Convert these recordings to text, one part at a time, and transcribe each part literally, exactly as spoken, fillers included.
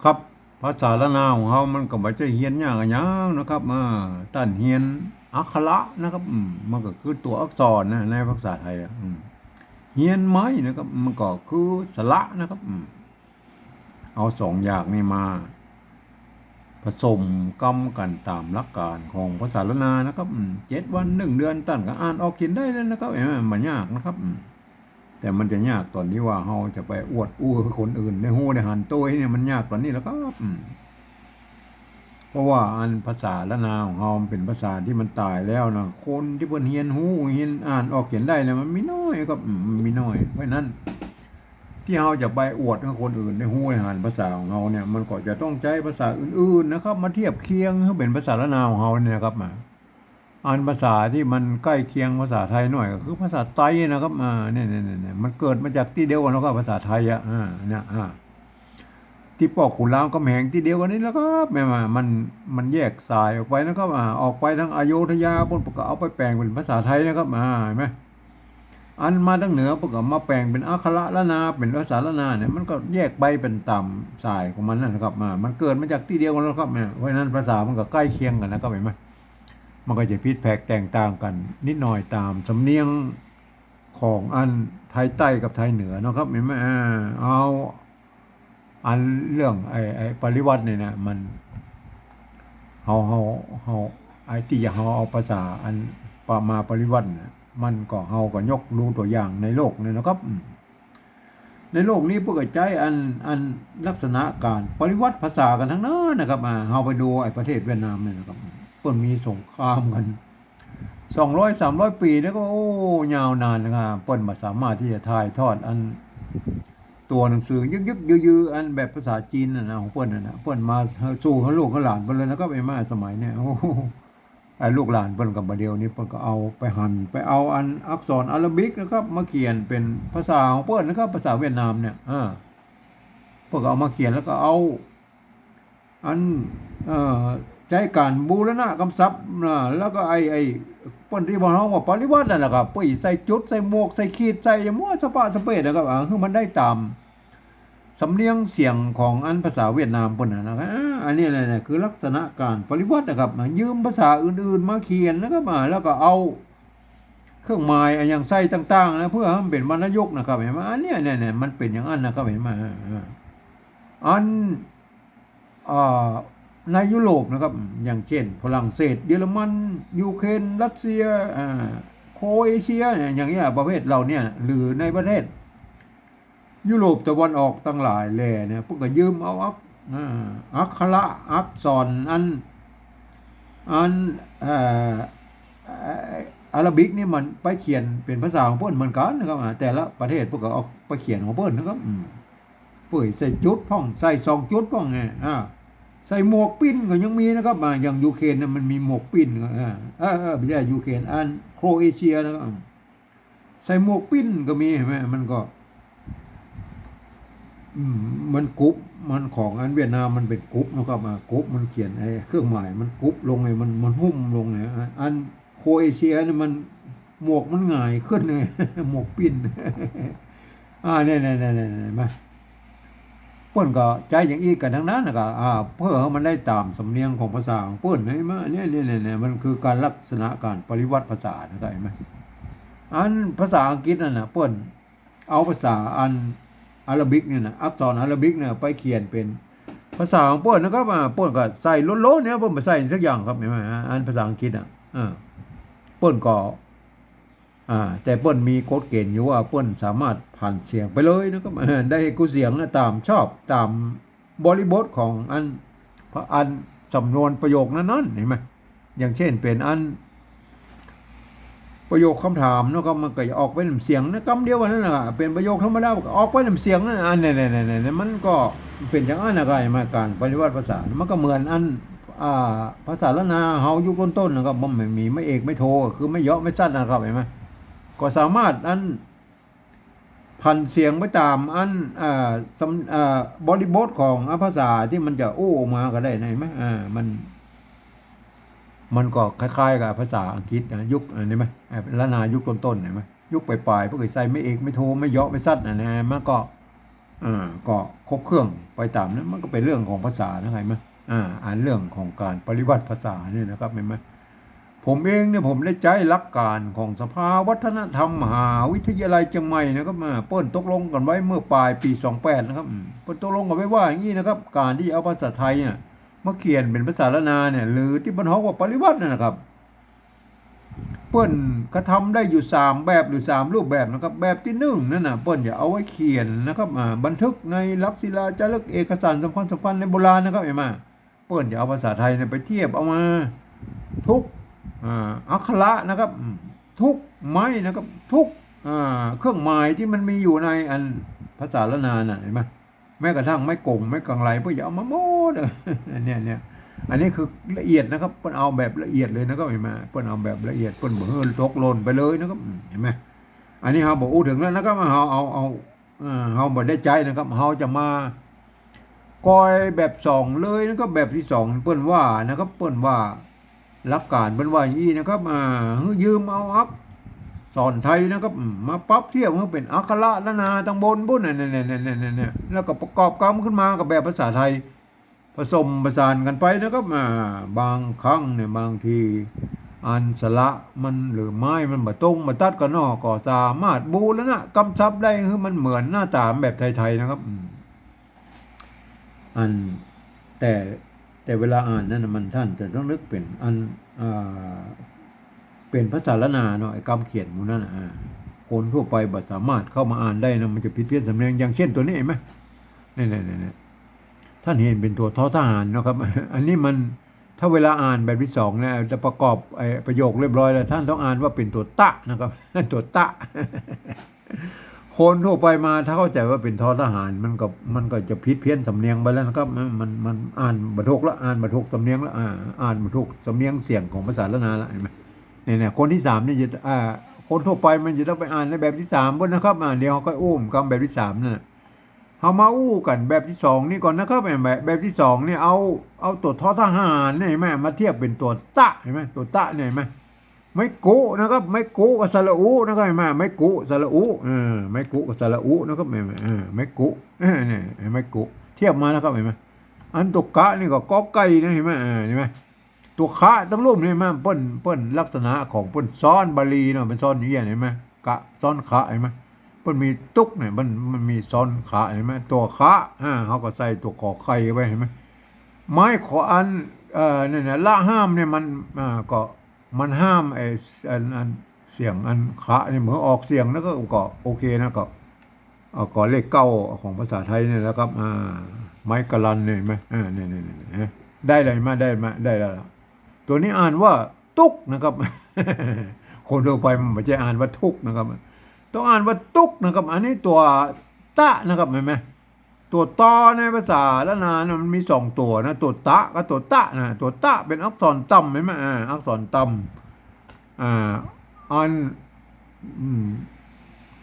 ครับ ภาษาล้านนาของเฮามันก็บ่ใจ้เฮียนยากอะหยังนะครับ อ่า ต้านเฮียนอักขระนะครับ อืม มันก็คือตั๋วอักษรนะ ในภาษาไทยอะ อืม เฮียนไหมนะครับ มันก็คือสระนะครับ อืม เอาสองอย่างนี้มาผสมกำกั๋นต๋ามหลักก๋านของภาษาล้านนานะครับ อืม เจ็ดวัน นึ่งเดือน ต้านก็อ่านออกเขียนได้แล้วนะครับ เห็นไหม บ่ยากนะครับ อืม แต่มันจะยากต๋อนตี้ว่าเฮาจะไปอวดอู้หื้อคนอื่นได้ฮู้ได้หันโตยเนี่ย มันยากต๋อนนี้แหละครับ อืม เพราะว่าอันภาษาล้านนาของเฮามันเป๋นภาษาตี้มันต๋ายแล้วนะ คนตี้เปิ้นเฮียนฮู้ เฮียนอ่านออกเขียนได้เนี่ย มันมีน้อยครับ อืม มันมีน้อย เพราะฉะนั้น ตี้เฮาจะไปอวดหื้อคนอื่นได้ฮู้ได้หันภาษาของเฮาเนี่ย มันก็จะต้องใจ๊ภาษาอื่นๆ นะครับ มาเทียบเคียงหื้อเป๋นภาษาล้านนาของเฮาเนี่ยนะครับ มา อันภาษาตี้มันใก้เคียงภาษาไทยหน่อยก็คือภาษาไตนะครับ อ่า เนี่ย เนี่ย เนี่ย เนี่ย มันเกิดมาจากตี้เดียวกั๋นแล้วก็ภาษาไทยอะ อ่า เนี่ย อ่า ตี้ป้อขุนรามคำแหงตี้เดียวกั๋นนี่แหละครับ แม่นว่ามัน มันแยกสายออกไปนะครับ อ่า ออกไปตางอโยธยา เปิ้นก็เอาไปแป๋งเป๋นภาษาไทยนะครับ อ่า เห็นไหม อันมาตางเหนือเปิ้นก็มาแป๋งเป๋นอักขระล้านนา เป๋นภาษาล้านนาเนี่ย มันก็แยกไปเป๋นต๋ามสายของมันนั่นนะครับ อ่า มันเกิดมาจากตี้เดียวกั๋นแล้วครับ เนี่ย เพราะฉะนั้นภาษามันก็ใก้เคียงกั๋นนะครับ เห็นไหม มันก็จะผิดแผกแตกต่างกั๋นนิดหน่อยต๋ามสำเนียงของอันไทยใต้กับไทยเหนือเนาะครับ เห็นไหม อ่า เอา อันเรื่องไอ้ ไอ้ปริวรรตนี่นะ มัน เฮา เฮา เฮา ไอ้ตี้จะเฮาเอาภาษาอันปะ มาปริวรรตเนี่ย มันก็ เฮาก็ยกดูตั๋วอย่างในโลกนี่นะครับ อืม ในโลกนี้เปิ้นก็ใจ๊อัน อันลักษณะก๋านปริวรรตภาษากั๋นตังนั้นนะครับ อ่า เฮาไปดูไอ้ประเทศเวียดนามนี่นะครับ เปิ้นมีสงครามกั๋น สองร้อย สามร้อย ปี๋แล้วก็ โอ้ ยาวนานนะครับ เปิ้นบ่สามารถตี้จะถ่ายทอดอันตั๋วหนังสือยึกๆ ยือๆ อันแบบภาษาจีนน่ะนะ ของเปิ้นน่ะนะ เปิ้นมาสู่หื้อลูกหื้อหลานเปิ้นเลยนะครับ ไอ้มาสมัยเนี่ย โอ้โห ไอ้ลูกหลานเปิ้นก็บ่าเดี่ยวนี้เปิ้นก็เอาไปหัน ไปเอาอันอักษรอาราบิกนะครับ มาเขียนเป๋นภาษาของเปิ้นนะครับ ภาษาเวียดนามเนี่ย อ่า เปิ้นก็เอามาเขียนแล้วก็เอา อัน เอ่อ ใจ๊ก๋านบูรณะกำศัพท์นะ แล้วก็ไอ้ ไอ้ เปิ้นตี้บ่าฮ้องว่าปริวรรตนั่นแหละครับ เปิ้นใส่จุด ใส่หมวก ใส่ขีด ใส่หยังมั่วสะปะสะเปะนะครับ อ่า หื้อมันได้ต๋ามสำเนียงเสียงของอันภาษาเวียดนามเปิ้นน่ะนะครับ อ่า อันนี้แหละ เนี่ย คือลักษณะก๋านปริวรรตนะครับ มายืมภาษาอื่นๆ มาเขียนนะครับ อ่า แล้วก็เอาเครื่องหมายอะหยังใส่ต่างๆ นะ เปื้อหื้อมันเป๋นวรรณยุกต์นะครับ หันก่อ อันเนี้ย เนี่ย เนี่ย มันเป๋นอย่างอั้นนะครับ หันก่อ อ่า อัน อ่า ในยุโรปนะครับ อย่างเช่น ฝรั่งเศส เยอรมัน ยูเครน รัสเซีย อ่า โครเอเชียเนี่ย อย่างเงี้ย ประเภทเหล่าเนี้ย หรือในประเทศยุโรปตะวันออกตังหลายแหล่เนี่ย เปิ้นก็ยืมเอาอัก อ่า อักขระอักษรอัน อัน เอ่อ เอ่อ อาราบิกนี่มันไปเขียนเป๋นภาษาของเปิ้นเหมือนกั๋นนะครับ อ่า แต่ละประเทศเปิ้นก็เอาไปเขียนของเปิ้นนะครับ อืม เปิ้นใส่จุดพ่อง ใส่สองจุดพ่องเนี่ย อ่า ใส่หมวกปิ้นก็ยังมีนะครับ อ่า อย่างยูเครนเนี่ยมันมีหมวกปิ้น อ่า เออ เออ บ่ใจ้ยูเครน อันโครเอเชียนะครับ ใส่หมวกปิ้นก็มี หันก่อ มันก็ อืม มันกรุบ มันของอันเวียดนามมันเป๋นกรุบนะครับ อ่า กรุบ มันเขียนไอ้เครื่องหมายมันกรุบลงไง มัน มันหุ้มลงไง อันโครเอเชียนี่มัน หมวกมันหงายขึ้นไง หมวกปิ้น อ่า เนี่ย เนี่ย เนี่ย เนี่ย หันก่อ เปิ้นก็ใจ๊อย่างอี้กั๋นตังนั้นนะครับ อ่า เปื้อหื้อมันได้ต๋ามสำเนียงของภาษาของเปิ้น หันก่อ เนี่ย เนี่ย เนี่ย เนี่ย มันคือก๋านลักษณะก๋านปริวรรตภาษานะครับ หันก่อ อันภาษาอังกฤษนั่นน่ะ เปิ้นเอาภาษาอันอาราบิกเนี่ยนะ อักษรอาราบิกเนี่ยไปเขียนเป๋นภาษาของเปิ้นนะครับ อ่า เปิ้นก็ใส่โล้นๆ เนี่ย เปิ้นบ่ใส่สักอย่างครับ หันก่อ อันภาษาอังกฤษอ่ะ อ่า เปิ้นก็ อ่า แต่เปิ้นมีกฎเกณฑ์อยู่ว่าเปิ้นสามารถผันเสียงไปเลยนะครับ ได้กู้เสียงนะ ต๋ามชอบ ต๋ามบริบทของอัน อันสำนวนประโยคนั้นๆ หันก่อ อย่างเช่น เป๋นอันประโยคกำถามเนาะครับ มันก็จะออกเป๋นเสียงนะ กำเดียวกั๋นนั่นแหละ เป๋นประโยคธรรมดาก็ออกเป๋นเสียงนั่น อันเนี่ย เนี่ย เนี่ย เนี่ย มันก็เป๋นอย่างอั้นนะครับ หันก่อ ก๋านปริวรรตภาษา มันก็เหมือนอัน อ่า ภาษาล้านนาเฮายุคต้นๆ นะครับ มันบ่มีไม้เอกไม้โท คือไม้เหยาะไม้สั้นนะครับ หันก่อ ก็สามารถอัน ผันเสียงไปต๋ามอัน อ่า สำ อ่า บริบทของ อ่า ภาษาตี้มันจะอู้ออกมาก็ได้นะ หันก่อ อ่า มัน มันก็คล้ายๆ กับภาษาอังกฤษนะ ยุค อ่า หันก่อ อ่า ล้านนายุคต้นๆ หันก่อ ยุคป๋ายๆ เปิ้นก็ใส่ไม้เอกไม้โท ไม้เหยาะไม้สั้นน่ะนะ มันก็ อ่า ก็ครบเครื่องไป ไปต๋ามนั้น มันก็เป๋นเรื่องของภาษานะ เห็นไหม อ่า อันเรื่องของก๋านปริวัติภาษาเนี่ยนะครับ เห็นไหม ผมเองเนี่ย ผมได้ใจ๊หลักก๋านของสภาวัฒนธรรมมหาวิทยาลัยเจียงใหม่นะครับ อ่า เปิ้นตกลงกั๋นไว้เมื่อป๋ายปี๋สองแปดนะครับ อืม เปิ้นตกลงกั๋นไว้ว่าอย่างอี้นะครับ ก๋านตี้จะเอาภาษาไทยเนี่ย มาเขียนเป๋นภาษาล้านนาเนี่ย หรือตี้บ้านฮอกว่าปริวัตินั่นนะครับ เปิ้นกระทำได้อยู่สามแบบหรือสามรูปแบบนะครับ แบบตี้นึ่งนั่นน่ะ เปิ้นจะเอาไว้เขียนนะครับ อ่า บันทึกในหลักศิลาจารึกเอกสารสำคัญสำคัญในโบราณนะครับ เห็นไหม เปิ้นจะเอาภาษาไทยเนี่ยไปเทียบเอามา ทุก อ่า อักขระนะครับ อืม ทุกไม้นะครับ ทุก อ่า เครื่องหมายตี้มันมีอยู่ในอันภาษาล้านนาน่ะ เห็นไหม แม้กระทั่งไม้กง ไม้กังไร เปิ้นจะเอามาหมด เนี่ย เนี่ย อันนี้คือละเอียดนะครับ เปิ้นเอาแบบละเอียดเลยนะครับ เห็นไหม เปิ้นเอาแบบละเอียด เปิ้นบ่หื้อตกหล่นไปเลยนะครับ เห็นไหม อันนี้เฮาบ่อู้เถิงแล้วนะครับ เฮาเอา เอา เอ่อ เฮาบ่ได้ใจ๊นะครับ เฮาจะมาก้อยแบบสองเลยนะครับ แบบตี้สองเปิ้นว่านะครับ เปิ้นว่า หลักก๋านเปิ้นว่าอย่างอี้นะครับ อ่า หื้อยืมเอาอักษรไทยนะครับ อืม มาปรับเทียบหื้อเป๋นอักขระล้านนาตังบนปู๊น เนี่ย เนี่ย แล้วก็ประกอบกำขึ้นมากับแบบภาษาไทย ผสมผสานกั๋นไปนะครับ อ่า บางครั้งเนี่ย บางที อันสระมันหรือไม้มันบ่ตรงบ่ตัดกั๋นเนาะ ก็สามารถบูรณะกำศัพท์ได้หื้อมันเหมือนหน้าต๋าแบบไทยๆ นะครับ อืม อัน แต่ แต่เวลาอ่านนั้นน่ะ มันต้านจะต้องนึกเป๋นอัน อ่า เป๋นภาษาล้านนาเนาะ ไอ้กำเขียนหมู่นั้นน่ะ อ่า คนทั่วไปบ่สามารถเข้ามาอ่านได้นะ มันจะผิดเพี้ยนสำเนียง อย่างเช่นตั๋วนี้ เห็นไหม เนี่ย เนี่ย เนี่ย เนี่ย ต้านหันเป๋นตั๋ว ทอ ทหารเนาะครับ อันนี้มัน ถ้าเวลาอ่านแบบตี้สองเนี่ย จะประกอบไอ้ประโยคเรียบร้อยแล้ว ต้านต้องอ่านว่าเป๋นตั๋วตะนะครับ ตั๋วตะ คนทั่วไปมาถ้าเข้าใจ๋ว่าเป๋น ทอ ทหาร มันก็ มันก็จะผิดเพี้ยนสำเนียงไปแล้วนะครับ มัน มัน มันอ่านบ่ถูกละ อ่านบ่ถูกสำเนียงละ อ่า อ่านบ่ถูกสำเนียงเสียงของภาษาล้านนาละ เห็นไหม เนี่ย เนี่ย คนตี้สามนี่จะ อ่า คนทั่วไปมันจะต้องไปอ่านในแบบตี้สามปู๊นนะครับ อ่า เดี๋ยวเฮาค่อยอู้กำแบบตี้สามนั่นน่ะ เฮามาอู้กั๋นแบบตี้สองนี่ก่อนนะครับ แบบ แบบตี้สองนี่เอา เอาตั๋ว ทอ ทหาร เนี่ย เห็นไหม มาเทียบเป๋นตั๋วตะ เห็นไหม ตั๋วตะเนี่ย เห็นไหม ไม้กุนะครับ ไม้กุกับสระอุนะครับ เห็นไหม ไม้กุ สระอุ เออ ไม้กุกับสระอุนะครับ เห็นไหม เออ ไม้กุ เออ เนี่ย ไม้กุ เทียบมานะครับ เห็นไหม อันตั๋วกะนี่ก็กอไก่นะ เห็นไหม เออ เห็นไหม ตั๋วคะตังลุ่มนี่ เห็นไหม เปิ้น เปิ้นลักษณะของเปิ้นซ้อนบาลีเนาะ เปิ้นซ้อนอย่างเงี้ย เห็นไหม กะซ้อนคะ เห็นไหม เปิ้นมีตุ๊กเนี่ย มัน มันมีซ้อนคะ เห็นไหม ตั๋วคะ อ่า เฮาก็ใส่ตั๋วขอไข่ไว้ เห็นไหม ไม้ขออัน เอ่อ เนี่ย เนี่ย ละห้ามเนี่ย มัน อ่า ก็ มันห้ามไอ้ อัน อัน เสียงอันคะนี่ เมื่อออกเสียงนะ ก็ ก็โอเคนะ ก็ เอา ก็เลขเก้าของภาษาไทยเนี่ยนะครับ อ่า ไม้กะลันเนี่ย เห็นไหม อ่า เนี่ย เนี่ย เนี่ย เนี่ย ได้แล้ว เห็นไหม ได้มา ได้แล้วล่ะ ตั๋วนี้อ่านว่าตุ๊กนะครับ คนทั่วไปมันบ่ใจ้อ่านว่าทุกข์นะครับ ต้องอ่านว่าตุ๊กนะครับ อันนี้ตั๋วตะนะครับ เห็นไหม ตั๋วตอในภาษาล้านนานะ มันมีสองตั๋วนะ ตั๋วตะกับตั๋วตะนะ ตั๋วตะเป๋นอักษรต่ำ เห็นไหม อ่า อักษรต่ำ อ่า อัน อืม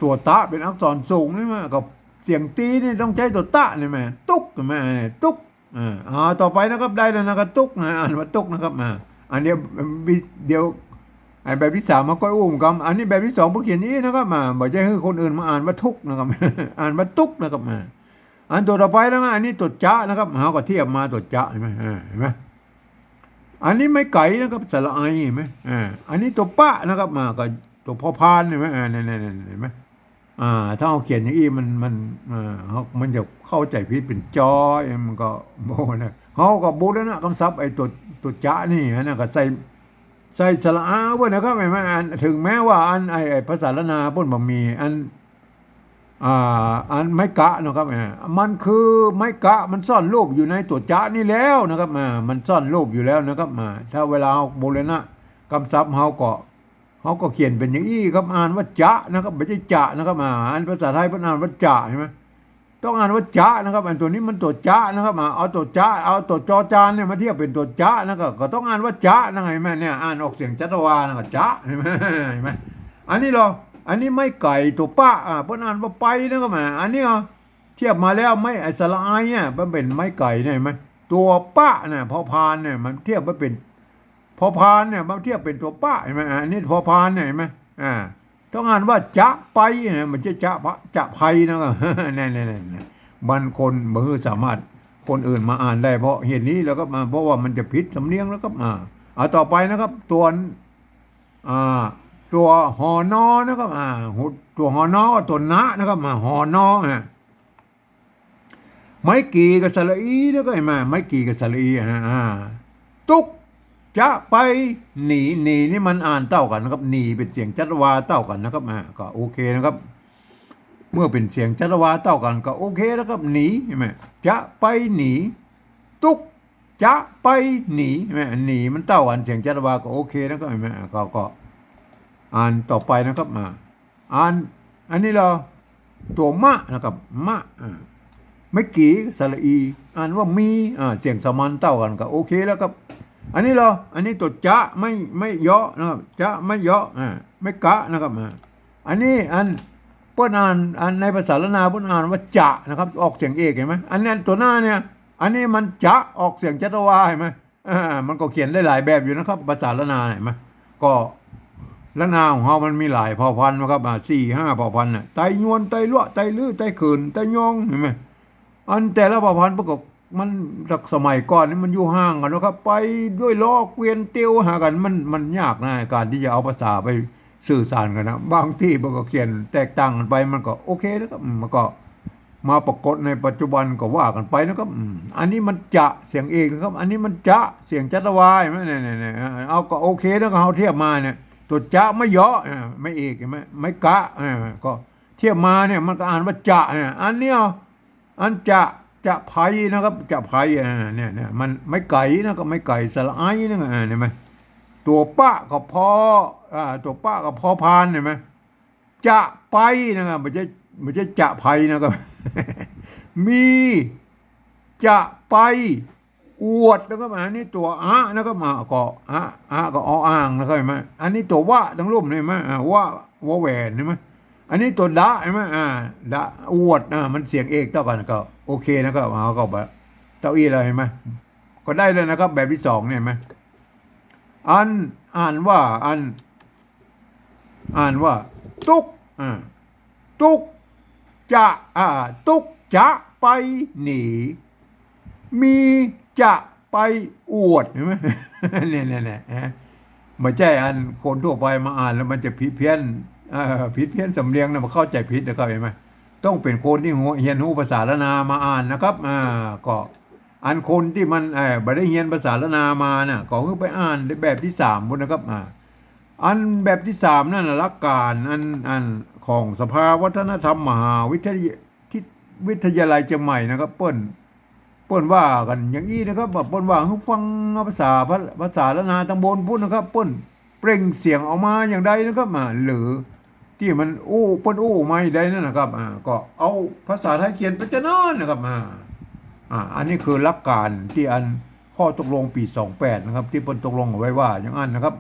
ตั๋วตะเป๋นอักษรสูง เห็นไหม กับเสียงตีนี่ต้องใจ๊ตั๋วตะ เห็นไหม ตุ๊ก เห็นไหม ตุ๊ก อ่า อ่า ต่อไปนะครับ ได้แล้วนะครับ ตุ๊กนะ อ่านว่าตุ๊กนะครับ อ่า อันเดียว เดี๋ยว ไอ้แบบตี้สามมาก้อยอู้กำ อันนี้แบบตี้สองเปิ้นเขียนอย่างอี้นะครับ อ่า บ่ใจ้หื้อคนอื่นมาอ่านว่าทุกข์นะครับ อ่านว่าตุ๊กนะครับ อ่า อันตั๋วต่อไปนะครับ อันนี้ตั๋วจะนะครับ เฮาก็เทียบมาตั๋วจะ เห็นไหม อ่า เห็นไหม อันนี้ไม้ไก๋นะครับ สระไอ เห็นไหม อ่า อันนี้ตั๋วปะนะครับ มาก็ตั๋วพอพาน เห็นไหม อ่า เนี่ย เนี่ย เนี่ย เห็นไหม อ่า ถ้าเฮาเขียนอย่างอี้ มัน มัน อ่า เฮา มันจะเข้าใจ๋ผิดเป๋นจอ เอ้ย มันก็ โอ้ นะ เฮาก็บูรณะกำศัพท์ไอ้ตั๋ว ตั๋วจะนี่นะ ก็ใส่ ใส่สระอาไว้นะครับ เห็นไหม อัน ถึงแม้ว่าอัน ไอ้ ไอ้ภาษาล้านนาเปิ้นบ่มี อัน อ่า อันไม้กะนะครับ อ่า มันคือไม้กะ มันซ่อนรูปอยู่ในตั๋วจะนี่แล้วนะครับ อ่า มันซ่อนรูปอยู่แล้วนะครับ อ่า ถ้าเวลาเฮาบูรณะกำศัพท์ เฮาก็ เฮาก็เขียนเป๋นอย่างอี้ครับ อ่านว่าจะนะครับ บ่ใจ้จะนะครับ อ่า อันภาษาไทยเปิ้นอ่านว่าจะ เห็นไหม ต้องอ่านว่าจะนะครับ อันตั๋วนี้มันตั๋วจะนะครับ อ่า เอาตั๋วจะ เอาตั๋วจอจานเนี่ยมาเทียบเป๋นตั๋วจะนะ ก็ ก็ต้องอ่านว่าจะนะ เห็นไหม เนี่ย อ่านออกเสียงจะตะวานะ ก็จะ เห็นไหม เห็นไหม อันนี้เหรอ อันนี้ไม้ไก๋ตั๋วปะ อ่า เปิ้นอ่านว่าไปนะครับ อ่า อันนี้เหรอ เทียบมาแล้ว ไม้ ไอ้สระไอเนี่ย มันเป๋นไม้ไก๋เนี่ย เห็นไหม ตั๋วปะเนี่ย พอพานเนี่ย มันเทียบมาเป๋น พอพานเนี่ย มันเทียบเป๋นตั๋วปะ เห็นไหม อ่า อันนี้พอพานเนี่ย เห็นไหม อ่า ต้องอ่านว่าจะไปนะ บ่ใจ้จะพะ จะไพนะ เนี่ย เนี่ย เนี่ย เนี่ย บางคนบ่สามารถคนอื่นมาอ่านได้เพราะเหตุนี้แล้วครับ อ่า เพราะว่ามันจะผิดสำเนียงแล้วครับ อ่า อ่า ต่อไปนะครับ ตัว อ่า ตัว หนอ นะครับ อ่า ตัว หนอ กับตัว นะ นะครับ อ่า หนอ ฮะ ไม้กี่กับสระอีนะครับ หันก่อ ไม้กี่กับสระอี ฮะ อ่า ตุ๊ก จะไปหนี หนีนี่มันอ่านเต้ากั๋นนะครับ หนีเป๋นเสียงจัตวาเต้ากั๋นนะครับ อ่า ก็โอเคนะครับ เมื่อเป๋นเสียงจัตวาเต้ากั๋นก็โอเคนะครับ หนี หันก่อ จะไปหนี ตุ๊ก จะไปหนี หันก่อ หนีมันเต้ากั๋น เสียงจัตวาก็โอเคนะครับ หันก่อ ก็ ก็อ่านต่อไปนะครับ อ่า อ่าน อันนี้เหรอ ตัว มะ นะครับ มะ อ่า ไม้กี่ สระอี อ่านว่า มี อ่า เสียงสามัญเต้ากั๋นก็โอเคแล้วครับ อันนี้เหรอ อันนี้ตัว จะ ไม้ ไม้ เยาะ นะครับ จะ ไม้ เยาะ อ่า ไม้ กะ นะครับ อ่า อันนี้อันเปิ้นอ่าน อันในภาษาล้านนาเปิ้นอ่านว่า จะ นะครับ ออกเสียงเอก หันก่อ อันนี้ตัว นะ เนี่ย อันนี้มันจะออกเสียงจัตวา หันก่อ อ่า มันก็เขียนได้หลายแบบอยู่นะครับ ภาษาล้านนาเนี่ย หันก่อ ก็ล้านนาของเฮามันมีหลายเผ่าพันธุ์นะครับ อ่า สี่ห้าเผ่าพันธุ์น่ะ ไตยวน ไตลัวะ ไตลื้อ ไตเขิน ไตยอง หันก่อ อันแต่ละเผ่าพันธุ์เปิ้นก็ มัน จากสมัยก่อนนี่มันอยู่ห่างกั๋นนะครับ ไปด้วยล้อเกวียนเตียวหากั๋น มัน มันยากนะ ก๋านตี้จะเอาภาษาไปสื่อสารกั๋นนะ บางตี้เปิ้นก็เขียนแตกต่างกั๋นไป มันก็โอเคนะครับ มันก็ มาปรากฏในปัจจุบันก็ว่ากั๋นไปนะครับ อืม อันนี้มันจะเสียงเอกนะครับ อันนี้มันจะเสียงจัตวา หันก่อ เนี่ย เนี่ย เนี่ย เอาก็โอเคนะ ก็เฮาเทียบมาเนี่ย ตัวจะไม้เยาะ อ่า ไม้เอก หันก่อ ไม้กะ อ่า ก็เทียบมาเนี่ยมันก็อ่านว่า จะ อ่า อันเนี้ย อันจะ จะไผนะครับ จะไผ อ่า เนี่ย เนี่ย มันไม้ไก๋นะครับ ไม้ไก๋ สระไอ นะครับ อ่า หันก่อ ตัว ปะ กับ พอ อ่า ตัว ปะ กับ พอพาน หันก่อ จะไปนะครับ บ่ใจ้ บ่ใจ้จะไผนะครับ มี จะไป อวดนะครับ อันนี้ตัว อะ นะครับ อ่า ก็ อะ อะ ก็ ออ่าง นะครับ หันก่อ อันนี้ตัว วะ ตังลุ่ม หันก่อ อ่า วะ วอแหวน หันก่อ อันนี้ตัว ดะ หันก่อ อ่า ดะ อวด อ่า มันเสียงเอกเต้ากั๋นก็โอเคนะครับ เอาก็บ่ เต้าอี้แล้ว หันก่อ ก็ได้แล้วนะครับ แบบตี้สองเนี่ย หันก่อ อัน อ่านว่า อัน อ่านว่า ตุ๊ก อ่า ตุ๊ก จะ อ่า ตุ๊ก จะไปหนี มี จะไปอวด หันก่อ เนี่ย เนี่ย เนี่ย ฮะ บ่ใจ้อันคนทั่วไปมาอ่านแล้วมันจะผิดเพี้ยน เอ่อ ผิดเพี้ยนสำเนียงนะ มาเข้าใจ๋ผิดนะครับ หันก่อ ต้องเป๋นคนตี้ฮู้ เฮียนฮู้ภาษาล้านนามาอ่านนะครับ อ่า ก็ อันคนตี้มัน เอ่อ บ่ได้เฮียนภาษาล้านนามาน่ะ ก็คือไปอ่านแบบตี้สามพุ้นนะครับ อ่า อันแบบตี้สามนั่นน่ะ หลักก๋านอัน อันของสภาวัฒนธรรมมหาวิทยา ที่วิทยาลัยเจียงใหม่นะครับ เปิ้น เปิ้นว่ากั๋นอย่างอี้นะครับ ว่าเปิ้นว่าหื้อฟังภาษา ภาษาล้านนาตังบนพุ้นนะครับ เปิ้นเปล่งเสียงออกมาอย่างใดนะครับ อ่า หรือตี้มันอู้ เปิ้นอู้ออกมาอย่างใดนั่นนะครับ อ่า ก็เอาภาษาไทยเขียนไปจะนั้นนะครับ อ่า อ่า อันนี้คือหลักก๋านตี้อันข้อตกลงปี๋สองแปดนะครับ ตี้เปิ้นตกลงเอาไว้ว่าอย่างนั้นนะครับ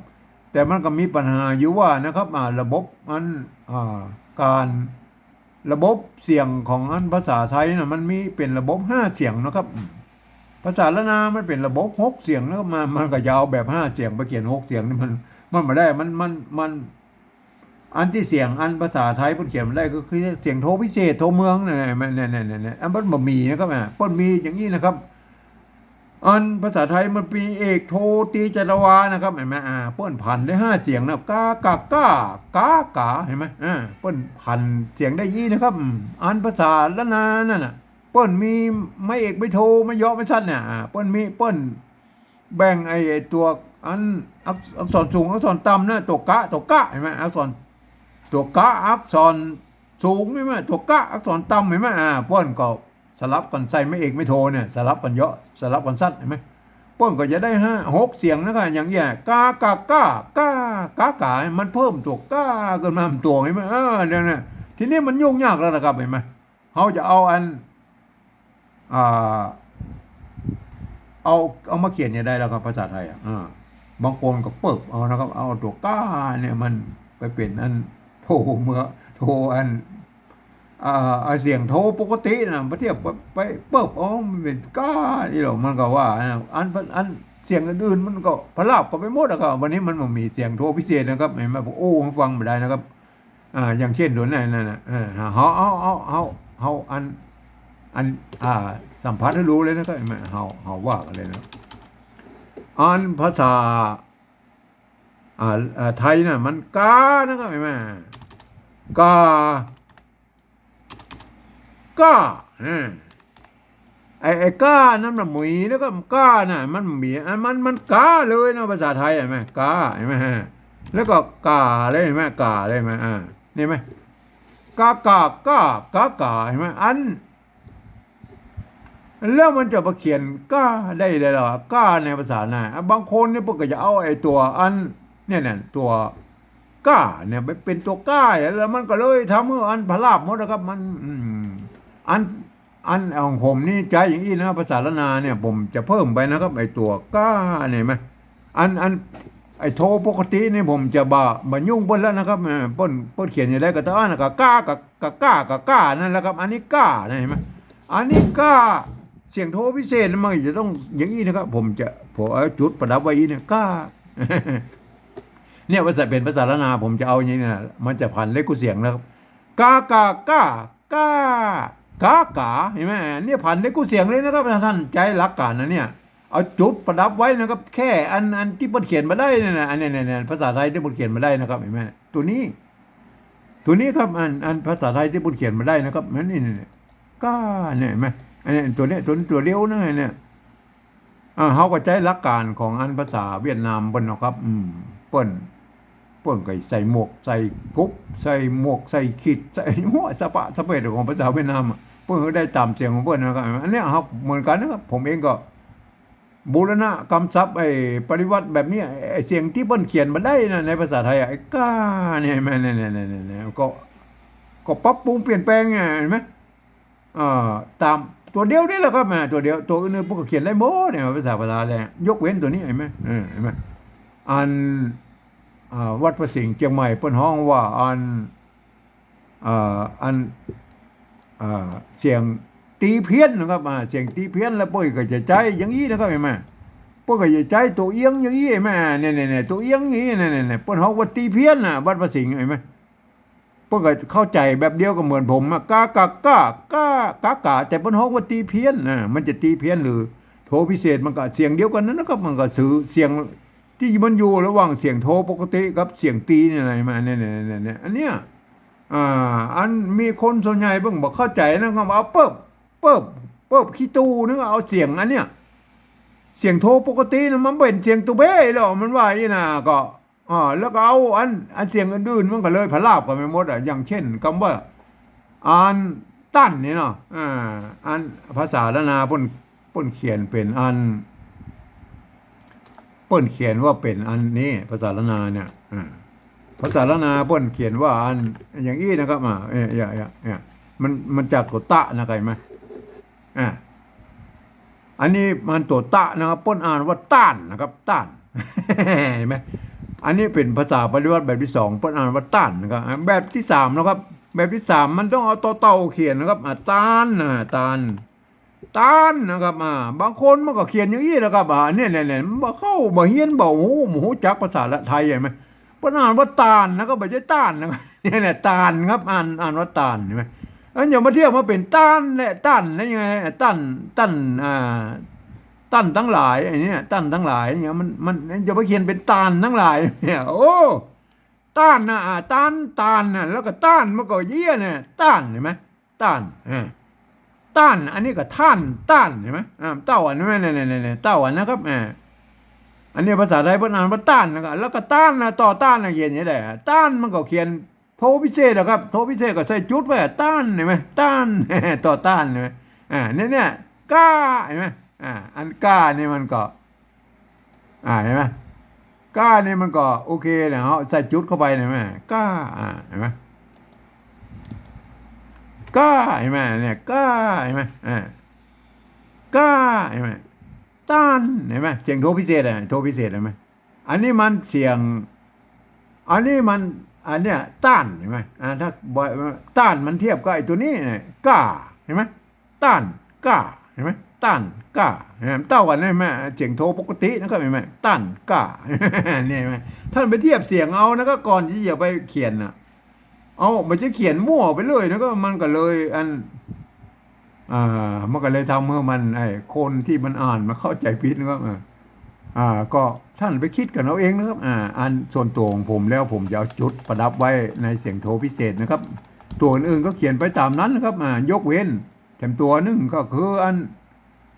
แต่มันก็มีปัญหาอยู่ว่านะครับ อ่า ระบบอัน อ่า ก๋าน ระบบเสียงของอันภาษาไทยน่ะ มันมีเป๋นระบบห้าเสียงนะครับ ภาษาล้านนามันเป๋นระบบหกเสียงนะครับ มัน มันก็จะเอาแบบห้าเสียงไปเขียนหกเสียงนี่มัน มันบ่ได้ มัน มัน มัน อันตี้เสียงอันภาษาไทยเปิ้นเขียนบ่ได้ก็คือเสียงโทพิเศษ โทเมืองนั่นแหละ มัน เนี่ย เนี่ย เนี่ย เนี่ย อันเปิ้นบ่มีนะครับ อ่า เปิ้นมีอย่างอี้นะครับ อันภาษาไทยมันมีเอกโทตรีจัตวานะครับ หันก่อ อ่า เปิ้นผันได้ห้าเสียงนะ กา กะ ก้า ก๋า ก๋า หันก่อ อ่า เปิ้นผันเสียงได้อี้นะครับ อืม อันภาษาล้านนานั่นน่ะ เปิ้นมีไม้เอก ไม้โท ไม้เยาะ ไม้สั้นเนี่ย อ่า เปิ้นมี เปิ้นแบ่งไอ้ ไอ้ตัวอันอัก อักษรสูง อักษรต่ำนะ ตัวกะ ตัวกะ หันก่อ อักษร ตัวกะอักษรสูง หันก่อ ตัวกะอักษรต่ำ หันก่อ อ่า เปิ้นก็สลับกั๋นใส่ไม้เอก ไม้โทเนี่ย สลับกั๋นเยาะ สลับกั๋นสั้น หันก่อ เปิ้นก็จะได้ห้า หกเสียงนะครับ อย่างอี้ กา กะ ก้า ก๋า ก๋า ก๋า มันเพิ่มตัวกาขึ้นมาตัว หันก่อ เออ เนี่ย เนี่ย ทีนี้มันยุ่งยากแล้วนะครับ หันก่อ เฮาจะเอาอัน อ่า เอา เอามาเขียนอย่างใดแล้วครับ ภาษาไทยอ่ะ อ่า บางคนก็เปิบเอานะครับ เอาตัวกาเนี่ยมันไปเป๋นอันโทเมือ โทอัน อ่า ไอ้เสียงโทปกติน่ะ บ่เทียบไป ไปเปิบเอามันเป๋นกานี่หรอก มันก็ว่านะ อัน อันเสียงอื่นๆ มันก็พลาบเข้าไปหมดอะครับ วันนี้มันบ่มีเสียงโทพิเศษนะครับ หันก่อ โอ้ ฟังบ่ได้นะครับ อ่า อย่างเช่นตัวนั้นน่ะ เออ เฮา เฮา เฮา เฮา เฮาอัน อัน อ่า สัมผัสหื้อฮู้เลยนะครับ เห็นไหม เฮา เฮาว่ากั๋นเลยนะ อันภาษา อ่า อ่า ไทยน่ะ มันกานะครับ เห็นไหม กา ก้า อ่า ไอ้ ไอ้ก้านั้นน่ะหมีนะครับ ก้าน่ะ มันหมี อันมัน มันกาเลยนะ ภาษาไทย เห็นไหม กา เห็นไหมฮะ แล้วก็ก่าเลย เห็นไหม ก่าเลย เห็นไหม อ่า นี่ไหม กา ก่า ก้า กา ก่า เห็นไหม อัน แล้วมันจะมาเขียนก้าได้เลยเหรอ ก้าในภาษาน่ะ บางคนเนี่ยเปิ้นก็จะเอาไอ้ตั๋วอัน เนี่ย เนี่ย ตั๋วก้าเนี่ยไปเป๋นตั๋วก้า แล้วมันก็เลยทำหื้ออันพลาบหมดนะครับ มัน อืม อัน อันของผมนี่ใจ๊อย่างอี้นะ ภาษาล้านนาเนี่ย ผมจะเพิ่มไปนะครับ ไอ้ตั๋วก้าเนี่ย เห็นไหม อัน อัน ไอ้โทปกตินี่ผมจะบ่ บ่ยุ่งเปิ้นแล้วนะครับ เออ เปิ้น เปิ้นเขียนอย่างใดก็ตามนะ กา ก้า กา กา ก้า กา ก้า นั่นแหละครับ อันนี้ก้านะ เห็นไหม อันนี้ก้า เสียงโทพิเศษมันจะต้องอย่างอี้นะครับ ผมจะ ผมเอาจุดประดับไว้อี้เนี่ย ก้า เนี่ย ภาษา เป๋นภาษาล้านนา ผมจะเอาอย่างนี้นะ มันจะผันเลขคู่เสียงนะครับ กา กา ก้า ก้า กา ก๋า เห็นไหม เนี่ยผันเลขคู่เสียงเลยนะครับ ถ้าต้านใจ๊หลักก๋านนะเนี่ย เอาจุดประดับไว้นะครับ แค่อัน อันตี้เปิ้นเขียนมาได้เนี่ยนะ อันเนี้ย เนี่ย เนี่ย ภาษาไทยตี้เปิ้นเขียนมาได้นะครับ เห็นไหม ตั๋วนี้ ตั๋วนี้ครับ อัน อันภาษาไทยตี้เปิ้นเขียนมาได้นะครับ อันนี้ เนี่ย เนี่ย ก้า เนี่ย เห็นไหม อันนี้ตั๋วเนี้ย ตั๋ว ตั๋วเดียวนะเนี่ย อ่า เฮาก็ใจ๊หลักก๋านของอันภาษาเวียดนามเปิ้นเนาะครับ อืม เปิ้น เปิ้นก็ใส่หมวก ใส่กุ๊บ ใส่หมวก ใส่ขีด ใส่หัวสะปะสะเปดของภาษาเวียดนามอะ เปิ้นก็ได้ต๋ามเสียงของเปิ้นนะครับ อันเนี้ยครับ เหมือนกั๋นนะครับ ผมเองก็บูรณะกำศัพท์ ไอ้ปริวรรตแบบเนี้ย ไอ้เสียงตี้เปิ้นเขียนมาได้นะ ในภาษาไทยอะ ไอ้ก้าเนี่ย เห็นไหม เนี่ย เนี่ย เนี่ย เนี่ย ก็ ก็ปรับปรุงเปลี่ยนแปลงไง เห็นไหม เอ่อ ต๋ามตั๋วเดียวนี่แหละครับ อ่า ตั๋วเดียว ตั๋วอื่นๆ เปิ้นก็เขียนได้หมดเนี่ย ภาษา ภาษาอะไร ยกเว้นตั๋วนี้ เห็นไหม เออ เห็นไหม อัน อ่า วัดพระสิงห์เจียงใหม่ เปิ้นฮ้องว่าอัน เอ่อ อัน เอ่อ เสียงตี๋เพี้ยนนะครับ อ่า เสียงตี๋เพี้ยน แล้วเปิ้นก็จะใจ๊อย่างอี้นะครับ เห็นไหม เปิ้นก็จะใจ๊ตั๋วเอียงอย่างอี้ เห็นไหม เนี่ย เนี่ย เนี่ย ตั๋วเอียงอย่างอี้ เนี่ย เนี่ย เนี่ย เปิ้นฮ้องว่าตี๋เพี้ยนน่ะ วัดพระสิงห์ เห็นไหม เปิ้นก็เข้าใจ๋แบบเดียวกั๋นเหมือนผมอะ กา กา ก้า ก้า ก๋า ก๋า แต่เปิ้นฮ้องว่าตี๋เพี้ยน อ่า มันจะตี๋เพี้ยนหรือโทพิเศษ มันก็เสียงเดียวกั๋นนั่นนะครับ มันก็คือเสียงตี้มันอยู่ระหว่างเสียงโทปกติกับเสียงตี๋นี่แหละ เห็นไหม เนี่ย เนี่ย เนี่ย เนี่ย อันเนี้ย อ่า อันมีคนส่วนใหญ่เปิ้นบ่เข้าใจ๋นะ ก็เอาเปิ๊บ เปิ๊บ เปิ๊บขี้ตู้นึกว่าเอาเสียงอันเนี้ย เสียงโทปกตินะมันเป๋นเสียงตัวเบ้แล้ว มันว่าอี้นะ ก็ อ่า แล้วก็เอาอัน อันเสียงอื่นๆ มันก็เลยพลาบกั๋นไปหมดอะ อย่างเช่น กำว่า อัน ตันนี่เนาะ อ่า อันภาษาล้านนาเปิ้น เปิ้นเขียนเป๋นอัน เปิ้นเขียนว่าเป๋นอันนี้ ภาษาล้านนาเนี่ย อ่า ภาษาล้านนาเปิ้นเขียนว่าอัน อย่างอี้นะครับ อ่า เอ้ย อย่า อย่า อย่า มัน มันจากตั๋วตะนะ เข้าใจ๋ไหม อ่า อันนี้มันตั๋วตะนะครับ เปิ้นอ่านว่าต้านนะครับ ต้าน เห็นไหม อันนี้เป๋นภาษาปริวรรตแบบตี้สอง เปิ้นอ่านว่าต้านนะครับ อ่า แบบตี้สามนะครับ แบบตี้สามมันต้องเอาตอเต่าเขียนนะครับ อ่า ต้าน อ่า ต้าน ต้านนะครับ อ่า บางคนมันก็เขียนอย่างอี้นะครับ อ่า เนี่ย เนี่ย เนี่ย มันบ่เข้า บ่เฮียน บ่ฮู้ บ่ฮู้จักภาษาไทย เห็นไหม เปิ้นอ่านว่าต่านนะครับ บ่ใจ้ต้านนะครับ เนี่ย เนี่ย ต่านครับ อ่าน อ่านว่าต่าน เห็นไหม อันอย่ามาเทียบมาเป๋นต้านและตันได้ยังไง ต้าน ต้าน อ่า ต้านตังหลาย อันเนี้ย ต้านตังหลายเนี่ย มัน มัน อย่าไปเขียนเป๋นต่านตังหลายเนี่ย โอ้ ต้านนะ อ่า ต้าน ต้านนะ แล้วก็ต้าน มันก็เยียะเนี่ย ต้าน เห็นไหม ต้าน อ่า ต้าน อันนี้ก็ท่าน ต้าน เห็นไหม อ่า เต้าอันนั้น เนี่ย เนี่ย เนี่ย เนี่ย เต้าอันนะครับ อ่า อันนี้ภาษาไทยเปิ้นอ่านว่าต้านนะครับ แล้วก็ต้านนะ ต่อต้านนะ เขียนอย่างนี้แหละ ต้าน มันก็เขียนโทพิเศษอะครับ โทพิเศษก็ใส่จุดไว้อะ ต้าน เห็นไหม ต้าน ต่อต้าน เห็นไหม อ่า เนี่ย เนี่ย ก้า เห็นไหม อ่า อันก้านี่มันก็ อ่า เห็นไหม ก้านี่มันก็โอเคแหละ เฮาใส่จุดเข้าไป เห็นไหม ก้า อ่า เห็นไหม ก้า เห็นไหม เนี่ย ก้า เห็นไหม อ่า ก้า เห็นไหม ต้าน เห็นไหม เสียงโทพิเศษอะ โทพิเศษ เห็นไหม อันนี้มันเสียง อันนี้มัน อันเนี้ย ต้าน เห็นไหม อ่า ถ้าบ่อย ต้านมันเทียบกับไอ้ตั๋วนี้เนี่ย ก้า เห็นไหม ต้าน ก้า เห็นไหม ต้าน ก้า เห็นไหม เต้าอันนั้น เห็นไหม เสียงโทปกตินะครับ เห็นไหม ต้าน ก้า เนี่ย เห็นไหม ต้านไปเทียบเสียงเอานะครับ ก่อนตี้จะไปเขียนน่ะ เอา มันจะเขียนมั่วไปเลยนะครับ มันก็เลย อัน อ่า มันก็เลยทำหื้อมัน ไอ้คนตี้มันอ่านมันเข้าใจ๋ผิดนะครับ อ่า อ่า ก็ต้านไปกึ๊ดกั๋นเอาเองนะครับ อ่า อันส่วนตั๋วของผมแล้วผมจะเอาจุดประดับไว้ในเสียงโทพิเศษนะครับ ตั๋วอื่นๆก็เขียนไปต๋ามนั้นนะครับ อ่า ยกเว้นแถมตั๋วนึ่งก็คืออัน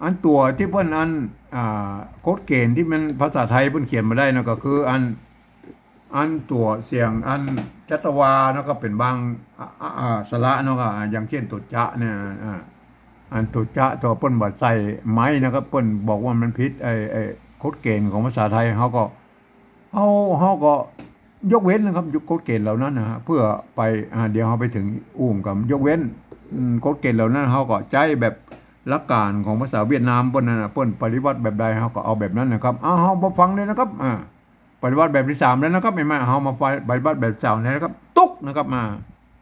อันตั๋วตี้เปิ้นอัน อ่า กฎเกณฑ์ตี้มันภาษาไทยเปิ้นเขียนบ่ได้เนาะ ก็คืออัน อันตั๋วเสียงอันจัตวาเนาะ ก็เป๋นบาง อ่า อ่า อ่า สระเนาะ ก็ อ่า อย่างเจ้นตั๋วจะเนี่ย อ่า อันตั๋วจะตั๋วเปิ้นบ่ใส่ไม้นะครับ เปิ้นบอกว่ามันผิดไอ้ ไอ้กฎเกณฑ์ของภาษาไทย เฮาก็ เฮา เฮาก็ยกเว้นนะครับ ยกกฎเกณฑ์เหล่านั้นนะฮะ เปื้อไป อ่า เดี๋ยวเฮาไปเถิงอู้มกั๋น ยกเว้น อืม กฎเกณฑ์เหล่านั้น เฮาก็ใจ๊แบบหลักการของภาษาเวียดนามเปิ้นนั่นน่ะ เปิ้นปฏิบัติแบบใด เฮาก็เอาแบบนั้นนะครับ อ่า เฮามาฟังเลยนะครับ อ่า ปฏิบัติแบบตี้สามแล้วนะครับ เห็นไหม เฮามาปฏิบัติแบบตี้สามแล้วนะครับ ตุ๊กนะครับ อ่า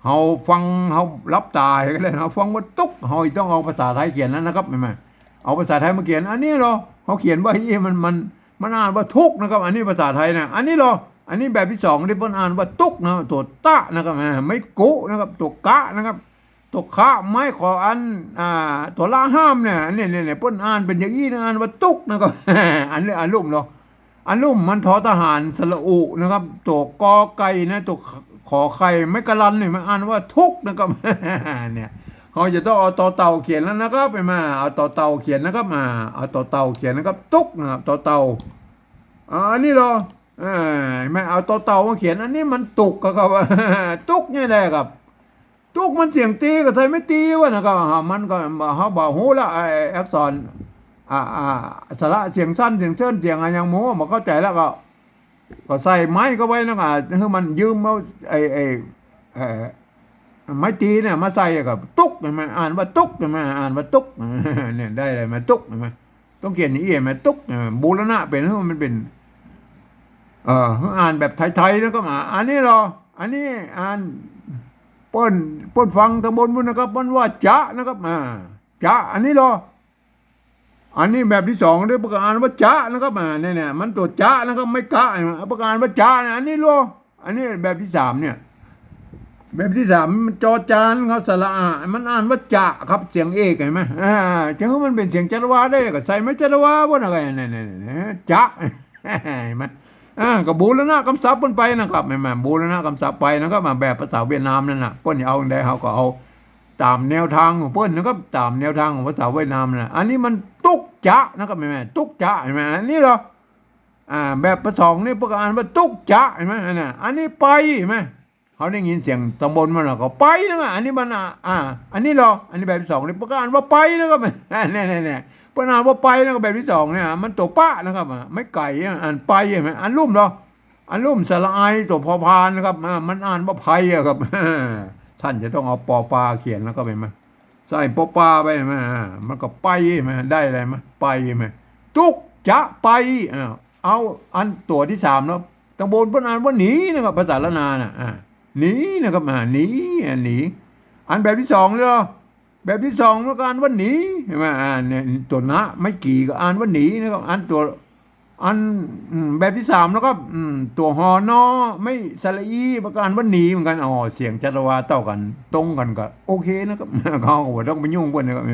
เฮาฟัง เฮาหลับต๋าก็ได้ เฮาฟังว่าตุ๊ก เฮาต้องเอาภาษาไทยเขียนนั้นนะครับ เห็นไหม เอาภาษาไทยมาเขียน อันนี้เหรอ เฮาเขียนว่า เฮ้ย มัน มัน มันอ่านว่าทุกข์นะครับ อันนี้ภาษาไทยนะ อันนี้เหรอ อันนี้แบบตี้สองตี้เปิ้นอ่านว่าตุ๊กนะ ตั๋วตะนะครับ อ่า ไม้กุนะครับ ตั๋วกะนะครับ ตั๋วคะ ไม้ขออัน อ่า ตั๋วละห้ามเนี่ย อันนี้ เนี่ย เนี่ย เปิ้นอ่านเป๋นอย่างอี้นะ อ่านว่าตุ๊กนะครับ อันนี้อันลุ่มเหรอ อันลุ่มมันทอทหารสระอุนะครับ ตั๋วกอไก่นะ ตั๋วขอไข่ไม้กะลันเนี่ยมันอ่านว่าทุกข์นะครับ เนี่ย เฮาจะต้องเอาตอเต่าเขียนแล้วนะครับ เห็นไหม เอาตอเต่าเขียนนะครับ อ่า เอาตอเต่าเขียนนะครับ ตุ๊กนะครับ ตอเต่า อ่า อันนี้เหรอ อ่า เห็นไหม เอาตอเต่ามาเขียน อันนี้มันตุ๊กครับ ตุ๊กนี่แหละครับ ตุ๊กมันเสียงตีก็ใส่ไม้ตีวะนะครับ อ่า มันก็ เฮาบ่ฮู้ละ ไอ้อักษร อ่า อ่า สระเสียงสั้น เสียงเซิ้น เสียงอะหยังหมู่ บ่เข้าใจ๋แล้วก็ ก็ใส่ไม้เข้าไปนะ อ่า หื้อมันยืมเอาไอ้ ไอ้ เอ่อ ไม้ตีเนี่ยมาใส่ก็ตุ๊ก เห็นไหม อ่านว่าตุ๊ก เห็นไหม อ่านว่าตุ๊ก เนี่ย ได้เลย มาตุ๊ก เห็นไหม ต้องเขียนอย่างอี้ เห็นไหม ตุ๊ก เออ บูรณะเป๋น หื้อมันเป๋น เอ่อ หื้ออ่านแบบไทยๆ แล้วก็มา อันนี้เหรอ อันนี้อ่าน เปิ้น เปิ้นฟังตางบนปู๊นนะครับ มันว่าจะนะครับ อ่า จะ อันนี้เหรอ อันนี้แบบตี้สองเด้อ เปิ้นก็อ่านว่าจะนะครับ อ่า เนี่ย เนี่ย มันตั๋วจะนะครับ ไม้กะ เปิ้นก็อ่านว่าจะนะ อันนี้เหรอ อันนี้แบบตี้สามเนี่ย แบบตี้สามมันจอจานครับ สระอะ มันอ่านว่าจะครับ เสียงเอก เห็นไหม อ่า จะหื้อมันเป๋นเสียงจัตวาได้ก็ใส่ไม้จัตวาปู๊นนะครับ เนี่ย เนี่ย เนี่ย จะ เห็นไหม อ่า ก็บูรณะกำศัพท์เปิ้นไปนะครับ เห็นไหม บูรณะกำศัพท์ไปนะครับ มาแบบภาษาเวียดนามนั่นน่ะ เปิ้นเอาอันใดเฮาก็เอาต๋ามแนวทางของเปิ้นนะครับ ต๋ามแนวทางของภาษาเวียดนามน่ะ อันนี้มันตุ๊กจะนะครับ เห็นไหม ตุ๊กจะ เห็นไหม อันนี้เหรอ อ่า แบบตี้สองนี่เปิ้นก็อ่านว่าตุ๊กจะ เห็นไหม อันน่ะ อันนี้ไป เห็นไหม เฮาได้ยินเสียงตางบนมันแล้วก็ไปนะครับ อันนี้มัน อ่า อ่า อันนี้เหรอ อันนี้แบบตี้สองนี่เปิ้นก็อ่านว่าไปนะครับ เนี่ย เนี่ย เนี่ย เปิ้นอ่านว่าไปนะครับ แบบตี้สองเนี่ย มันตั๋วปะนะครับ อ่า ไม้ไก่ อ่ะ อ่านไป เห็นไหม อันลุ่มเหรอ อันลุ่มสระไอตั๋วพอพานนะครับ อ่า มันอ่านว่าไพอะครับ ต้านจะต้องเอาปอปาเขียนแล้วก็ไปมา ใส่ปอปาไปมา อ่า มันก็ไปมา ได้อะไรมา ไปมา ตุ๊กจะไป อ่า เอาอันตั๋วตี้สามแล้ว ตางบนเปิ้นอ่านว่าหนีนะครับ ภาษาล้านนาน่ะ อ่า หนีนะครับ อ่า หนี อ่า หนี อันแบบตี้สองเลยเหรอ แบบตี้สองมันก็อ่านว่าหนี เห็นไหม อ่า เนี่ย ตั๋วนะ ไม้กี่ ก็อ่านว่าหนีนะครับ อันตั๋ว อัน อืม แบบตี้สามแล้วก็ อืม ตั๋วหอนอ ไม้สระอี มันก็อ่านว่าหนีเหมือนกั๋น อ๋อ เสียงจัตวาเต้ากั๋น ตรงกั๋นก็โอเคนะครับ เฮาก็บ่ต้องไปยุ่งเปิ้นนะครับ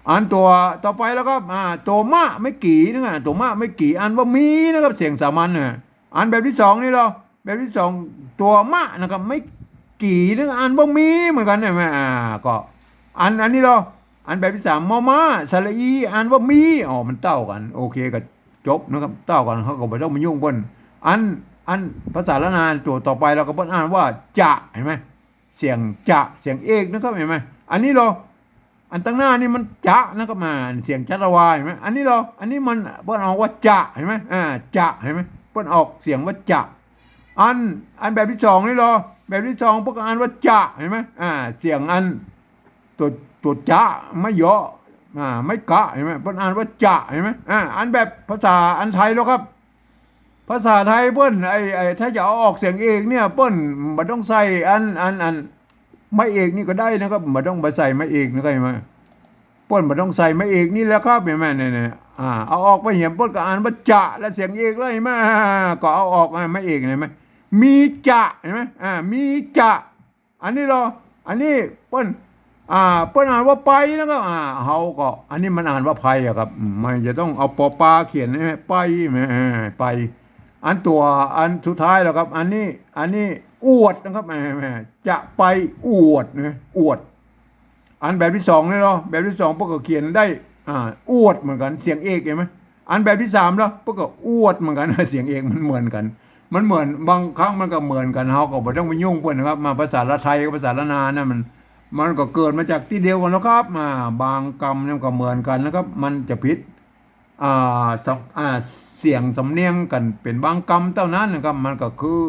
อันตั๋วต่อไปแล้วก็ อ่า ตั๋วมะ ไม้กี่ นะ ตั๋วมะ ไม้กี่ อ่านว่ามีนะครับ เสียงสามัญน่ะ อันแบบตี้สองนี่เหรอ แบบตี้สอง ตั๋วมะนะครับ ไม้กี่ นะ อ่านว่ามีเหมือนกั๋น เห็นไหม อ่า ก็ อัน อันนี้เหรอ อันแบบตี้สาม มอม้า สระอี อ่านว่ามี อ๋อ มันเต้ากั๋น โอเค ก็จบนะครับ เต้ากั๋น เฮาก็บ่ต้องไปยุ่งเปิ้น อัน อันภาษาล้านนาตั๋วต่อไปแล้วก็เปิ้นอ่านว่าจะ เห็นไหม เสียงจะ เสียงเอกนะครับ เห็นไหม อันนี้เหรอ อันตังหน้านี่มันจะนะครับ อ่า เสียงจัตวา เห็นไหม อันนี้เหรอ อันนี้มันเปิ้นออกว่าจะ เห็นไหม อ่า จะ เห็นไหม เปิ้นออกเสียงว่าจะ อัน อันแบบตี้สองนี่เหรอ แบบตี้สองเปิ้นก็อ่านว่าจะ เห็นไหม อ่า เสียงอันตั๋ว ตั๋วจะ ไม้ยอ อ่า ไม้กะ เห็นไหม เปิ้นอ่านว่าจะ เห็นไหม อ่า อันแบบภาษาอันไทยแล้วครับ ภาษาไทยเปิ้น ไอ้ ไอ้ ถ้าจะเอาออกเสียงเอกเนี่ย เปิ้นบ่ต้องใส่อัน อัน อัน ไม้เอกนี่ก็ได้นะครับ บ่ต้องไปใส่ไม้เอกนะครับ เห็นไหม เปิ้นบ่ต้องใส่ไม้เอกนี่แหละครับ เห็นไหม เนี่ย เนี่ย อ่า เอาออกไปเหีย เปิ้นก็อ่านว่าจะ และเสียงเอกแล้ว เห็นไหม อ่า ก็เอาออก อ่า ไม้เอก เห็นไหม มีจะ เห็นไหม อ่า มีจะ อันนี้เหรอ อันนี้เปิ้น อ่า เปิ้นอ่านว่าไปนะครับ อ่า เฮาก็ อันนี้มันอ่านว่าไพอะครับ อืม มันจะต้องเอาปอปาเขียนใช่ไหม ไป แหม ไป อันตั๋ว อันสุดท้ายแล้วครับ อันนี้ อันนี้อวดนะครับ แหม แหม จะไปอวดนะ อวด อันแบบตี้สองนี่เนาะ แบบตี้สองเปิ้นก็เขียนได้ อ่า อวดเหมือนกั๋น เสียงเอกเห็นไหม อันแบบตี้สามแล้ว เปิ้นก็อวดเหมือนกั๋น เสียงเอกมันเหมือนกั๋น มันเหมือน บางครั้งมันก็เหมือนกั๋น เฮาก็บ่ต้องไปยุ่งเปิ้นนะครับ มาภาษาละไทยกับภาษาละนานะ มัน มันก็เกิดมาจากตี้เดียวกั๋นนะครับ มา บางกำเนี่ยมันก็เหมือนกั๋นนะครับ มันจะผิด อ่า สำ- อ่า เสียงสำเนียงกั๋นเป๋นบางกำเต้านั้นนะครับ มันก็คือ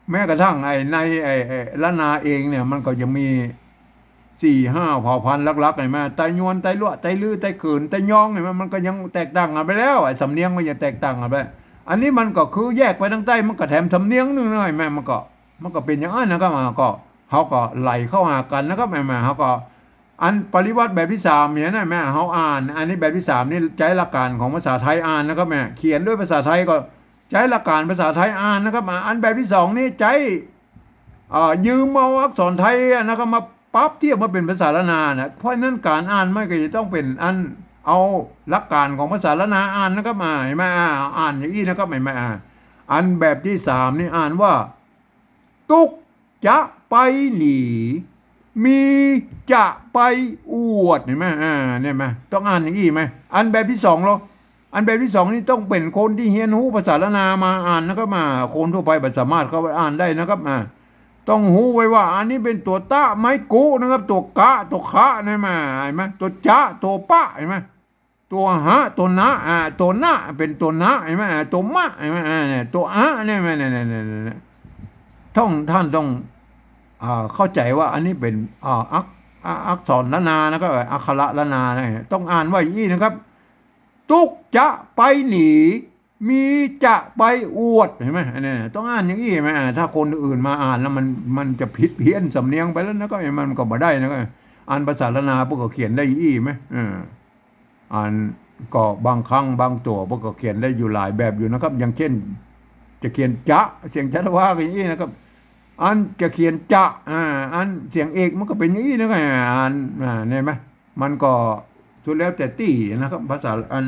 แม้กระทั่งไอ้ในไอ้ ไอ้ละนาเองเนี่ย มันก็ยังมีสี่ห้าเผ่าพันธุ์หลักๆ เห็นไหม ไตยวน ไตลัว ไตลือ ไตเขิน ไตยอง เห็นไหม มันก็ยังแตกต่างกั๋นไปแล้ว ไอ้สำเนียงมันยังแตกต่างกั๋นไป อันนี้มันก็คือแยกไปตางใต้ มันก็แถมสำเนียงนึ่งนะ เห็นไหม มันก็ มันก็เป๋นอย่างนั้นนะครับ อ่า ก็ เฮาก็ไหลเข้าหากั๋นนะครับ แหม เฮาก็ อันปริวรรตแบบตี้สามเนี่ยนะ แหม เฮาอ่าน อันนี้แบบตี้สามนี่ใจ๊หลักก๋านของภาษาไทยอ่านนะครับ แหม เขียนด้วยภาษาไทยก็ใจ๊หลักก๋านภาษาไทยอ่านนะครับ อ่า อันแบบตี้สองนี่ใจ๊ เอ่อ ยืมเอาอักษรไทยนะครับ มาปรับเทียบมาเป๋นภาษาละนานะ เพราะฉะนั้นก๋านอ่านมันก็จะต้องเป๋นอันเอาหลักก๋านของภาษาละนาอ่านนะครับ อ่า เห็นไหม อ่า อ่านอย่างอี้นะครับ เห็นไหม อ่า อันแบบตี้สามนี่อ่านว่า ตุ๊กจะไปหนี มีจะไปอวด เห็นไหม อ่า เนี่ยไหม ต้องอ่านอย่างอี้ไหม อันแบบตี้สองเหรอ อันแบบตี้สองนี่ต้องเป๋นคนตี้เฮียนฮู้ภาษาละนามาอ่านนะครับ มา คนทั่วไปบ่สามารถเข้าไปอ่านได้นะครับ อ่า ต้องฮู้ไว้ว่าอันนี้เป๋นตั๋วตะไม้กุนะครับ ตั๋วกะ ตั๋วขะ เนี่ยมา เห็นไหม ตั๋วจะ ตั๋วปะ เห็นไหม ตั๋วหะ ตั๋วนะ อ่า ตั๋วนะ เป๋นตั๋วนะ เห็นไหม อ่า ตั๋วมะ เห็นไหม อ่า เนี่ย ตั๋วอะ เนี่ย เนี่ย เนี่ย เนี่ย เนี่ย เนี่ย ต้อง ท่านต้อง อ่า เข้าใจ๋ว่าอันนี้เป๋น อ่า อัก- อ่า อักษรละนานะครับ อักขระละนานะ ต้องอ่านว่าอย่างอี้นะครับ ตุ๊กจะไปหนี มีจะไปอวด เห็นไหม อันนี้นะ ต้องอ่านอย่างอี้ เห็นไหม อ่า ถ้าคนอื่นมาอ่านแล้วมัน มันจะผิดเพี้ยนสำเนียงไปแล้วนะครับ มันก็บ่ได้นะครับ อันภาษาละนาเปิ้นก็เขียนได้อี้ไหม เออ อันก็บางครั้งบางตั๋วเปิ้นก็เขียนได้อยู่หลายแบบอยู่นะครับ อย่างเช่น จะเขียนจะ เสียงชัดว่ากันอย่างอี้นะครับ อันจะเขียนจะ อ่า อันเสียงเอกมันก็เป๋นอย่างอี้นะครับ อัน อ่า เนี่ยไหม มันก็สุดแล้วแต่ตี้นะครับ ภาษาอัน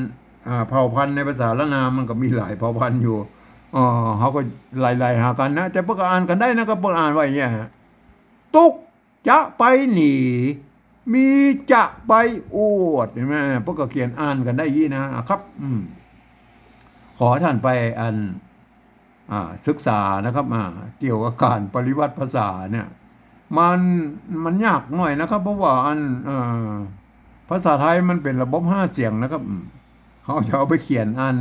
อ่า เผ่าพันธุ์ในภาษาละนามันก็มีหลายเผ่าพันธุ์อยู่ เออ เฮาก็ไล่ๆหากั๋นนะ แต่เปิ้นก็อ่านกั๋นได้นะครับ เปิ้นอ่านว่าอย่างเงี้ยฮะ ตุ๊กจะไปหนี มีจะไปอวด เห็นไหม เปิ้นก็เขียนอ่านกั๋นได้อี้นะครับ อืม ขอให้ท่านไปอัน อ่า ศึกษานะครับ อ่า เกี่ยวกับก๋านปริวรรตภาษาเนี่ย มัน มันยากหน่อยนะครับ เพราะว่าอัน เอ่อ ภาษาไทยมันเป๋นระบบห้าเสียงนะครับ อืม เฮาจะเอาไปเขียนอัน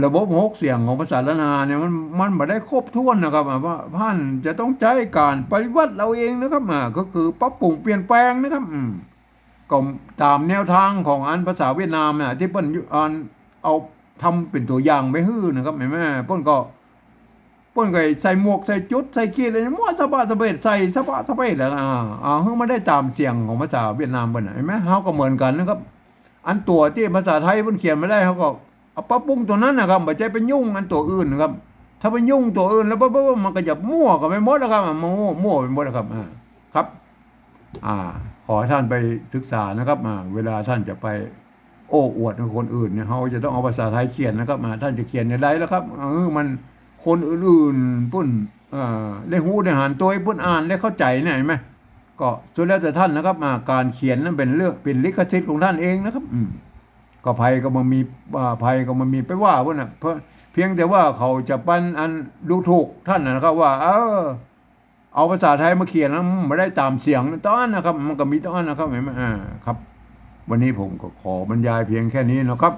ระบบหกเสียงของภาษาละนาเนี่ย มัน มันบ่ได้ครบถ้วนนะครับ อ่า ว่าท่านจะต้องใจ๊ก๋านปริวรรตเอาเองนะครับ อ่า ก็คือปรับปรุงเปลี่ยนแปลงนะครับ อืม ก็ต๋ามแนวตางของอันภาษาเวียดนามน่ะ ตี้เปิ้นอัน เอาทำเป๋นตั๋วอย่างไปหื้อนะครับ เห็นไหม เปิ้นก็ เปิ้นก็ใส่หมวก ใส่จุด ใส่ขีด อะไรมั่วสะบะสะเบด ใส่สะบะสะเบดแล้ว อ่า อ่า หื้อมันได้ต๋ามเสียงของภาษาเวียดนามเปิ้นน่ะ เห็นไหม เฮาก็เหมือนกั๋นนะครับ อันตั๋วตี้ภาษาไทยเปิ้นเขียนบ่ได้ เฮาก็เอาปรับปรุงตั๋วนั้นนะครับ บ่ใจ้ไปยุ่งอันตั๋วอื่นนะครับ ถ้าไปยุ่งตั๋วอื่นแล้วปั๊บๆ มันก็จะมั่วกั๋นไปหมดนะครับ อ่า มั่ว มั่วไปหมดนะครับ อ่า ครับ อ่า ขอให้ท่านไปศึกษานะครับ อ่า เวลาท่านจะไปโอ้อวดกับคนอื่นเนี่ย เฮาจะต้องเอาภาษาไทยเขียนนะครับ อ่า ท่านจะเขียนอย่างใดล่ะครับ เออ มัน คนอื่นๆ เปิ้น เอ่อ ได้ฮู้ได้หัน ตั๋วเปิ้นอ่านได้เข้าใจ๋เนี่ย เห็นไหม ก็สุดแล้วแต่ท่านนะครับ อ่า ก๋านเขียนนั้นเป๋นเรื่อง เป๋นลิขสิทธิ์ของท่านเองนะครับ อืม ก็ใผก็บ่มี อ่า ใผก็บ่มีไปว่าเปิ้นน่ะ เพราะเพียงแต่ว่าเขาจะปันอันดูถูกท่านนะครับ ว่า เออ เอาภาษาไทยมาเขียนแล้ว อืม บ่ได้ต๋ามเสียง เต้าอั้นนะครับ มันก็มีเต้าอั้นนะครับ เห็นไหม อ่า ครับ วันนี้ผมก็ขอบรรยายเพียงแค่นี้นะครับ